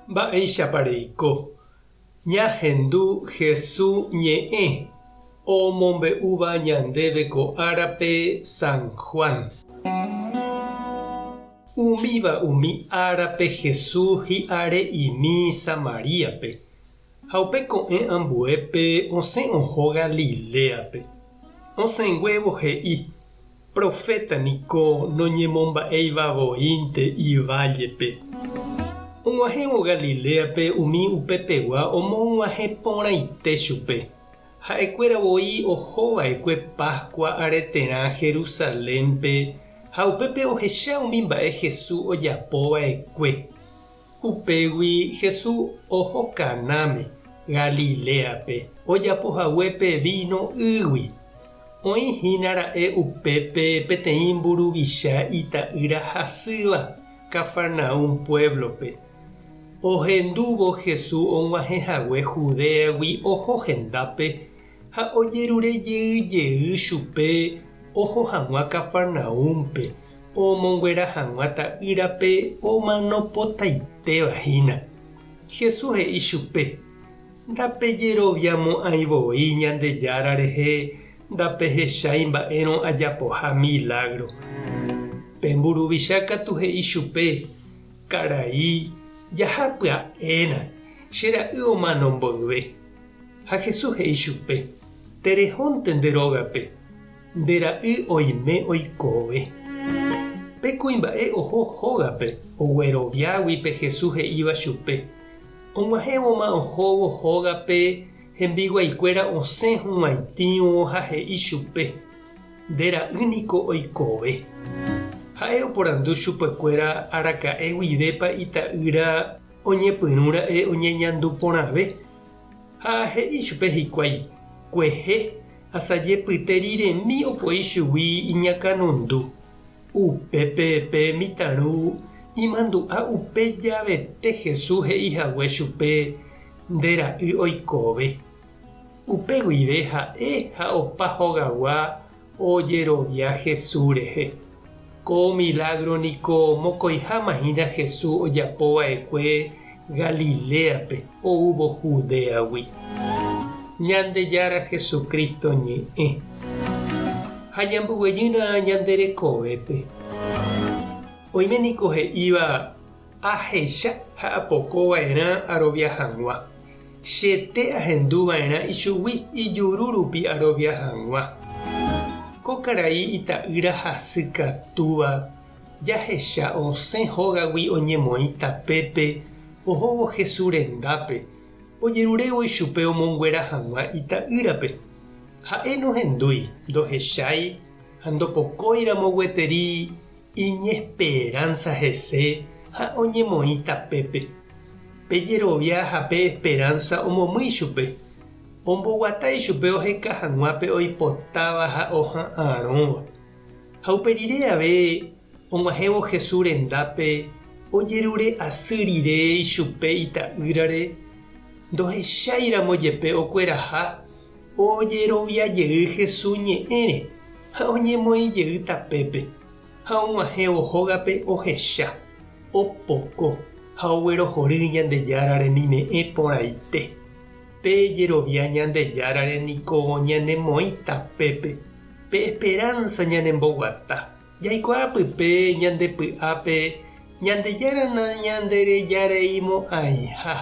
Mba'éichapa reiko? Ñahendu Hesu ñe'ẽ omombe'úva ñandéve ko árape San Juan. Umíva umi árape Hesu hi'are'imi Samaríape, ha upe ko'ẽ ambuépe osẽ oho Galiléape. Osẽnguévo he'i, Proféta niko noñemomba'éiva voínte ivállepe. Og̃uahẽvo Galiléape umi upepegua omog̃uahẽ porãite chupe. Ha'ekuéra voi oho va'ekue Páskua areterã Jerusalénpe ha upépe ohecha umi mba'e Jesús ojapo va'ekue. Upégui Jesús oho Canáme, Galiléape, ojapo haguépe víno ýgui. Oĩ hína ra'e upépe peteĩ mburuvicha ita'ýra hasýva Cafarnaúm puévlope. Ohendúvo Jesús og̃uahẽ hague Judéagui oho hendápe ha ojerure jey jey chupe oho hag̃ua Cafarnaúmpe omonguera hag̃ua ta'ýrape omanopotaitéva hína. Jesús he'i chupe, Ndapejeroviamo'ãi voi Ñandejára rehe ndapehechái mba'érõ ajapoha milágro. Pe mburuvicha katu he'i chupe, Karai, jaha pya'éna, che ra'y omano mboyve. Ha Jesús he'i chupe, Terehónte nde rógape, nde ra'y oime oikove. Pe kuimba'e oho hógape ogueroviágui pe Jesús he'íva chupe. Og̃uahẽvoma ohóvo hógape hembiguaikuéra osẽ hug̃uaitĩvo ha he'i chupe, Nde ra'y niko oikove. Ha'e oporandu chupekuéra araka'e guivépa ita'ýra oñepyrũ ra'e oñeñandu porãve. Ha he'i chupe hikuái, Kuehe, asaje pyte riremi opoi chugui iñakãnundu. Upépe pe mitãru imandu'a upe javete Jesús he'i hague chupe, Nde ra'y oikove. Upe guive ha'e ha opa hogagua ojerovia Jesús rehe. Ko milágro niko mokõiháma hína Jesús ojapo va'ekue Galiléape oúvo Judéagui. Ñandejára Jesucristo ñe'ẽ. Ha ñamboguejýna ñande rekovépe. Oime niko he'íva, Ahecha ha apoko va'erã arovia hag̃ua. Chete ahendu va'erã ichugui ijuru rupi arovia hag̃ua. Ko karai ita'ýra hasy katúva jahecha osẽ hógagui oñemoĩ tapépe ohóvo Jesús rendápe, ojerurévo ichupe omonguera hag̃ua ita'ýrape. Ha'e nohendúi, ndohechái ha ndopokóiramo gueteri iñesperánsa hese ha oñemoĩ tapépe. Pe jerovia ha pe esperánsa omomýi chupe, omboguata ichupe oheka hag̃ua pe oipotáva ha oha'arõva. Ha upe rire ave og̃uahẽvo Jesús rendápe ojerure asy rire ichupe ita'ýrare, ndohecháiramo jepe okueraha ojerovia jey Jesús ñe'ẽre ha oñemoĩ jey tapépe, ha og̃uahẽvo hógape ohecha, opoko ha oguerohory Ñandejára remime'ẽ porãite. Pe jerovia Ñandejárare niko ñanemoĩ tapépe, pe esperánsa ñanemboguata. Jaikuaa pype ñande py'ápe Ñandejára nañanderejareimo'ãiha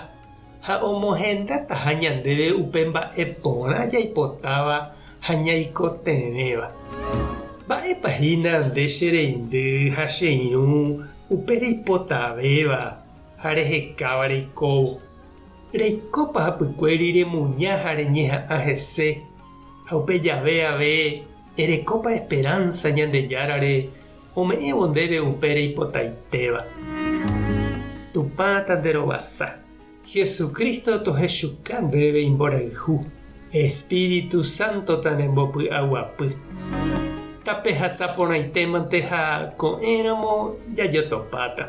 ha omohendataha ñandéve upe mba'e porã jaipotáva ha ñaikotevẽva. Mba'épa hína nde che reindy ha che irũ upe reipotavéva ha rehekáva reikóvo? Reikópa hapykuéri remuña ha reñeha'ã hese, ha upe jave ave erekópa esperánsa Ñandejárare ome'ẽvo ndéve upe reipotaitéva. Tupã tanderovasa. Jesucristo tohechuka ndéve imborayhu, Espíritu Santo tanembopy'aguapy. Tapehasa porãitémante ha ko'ẽramo jajotopáta.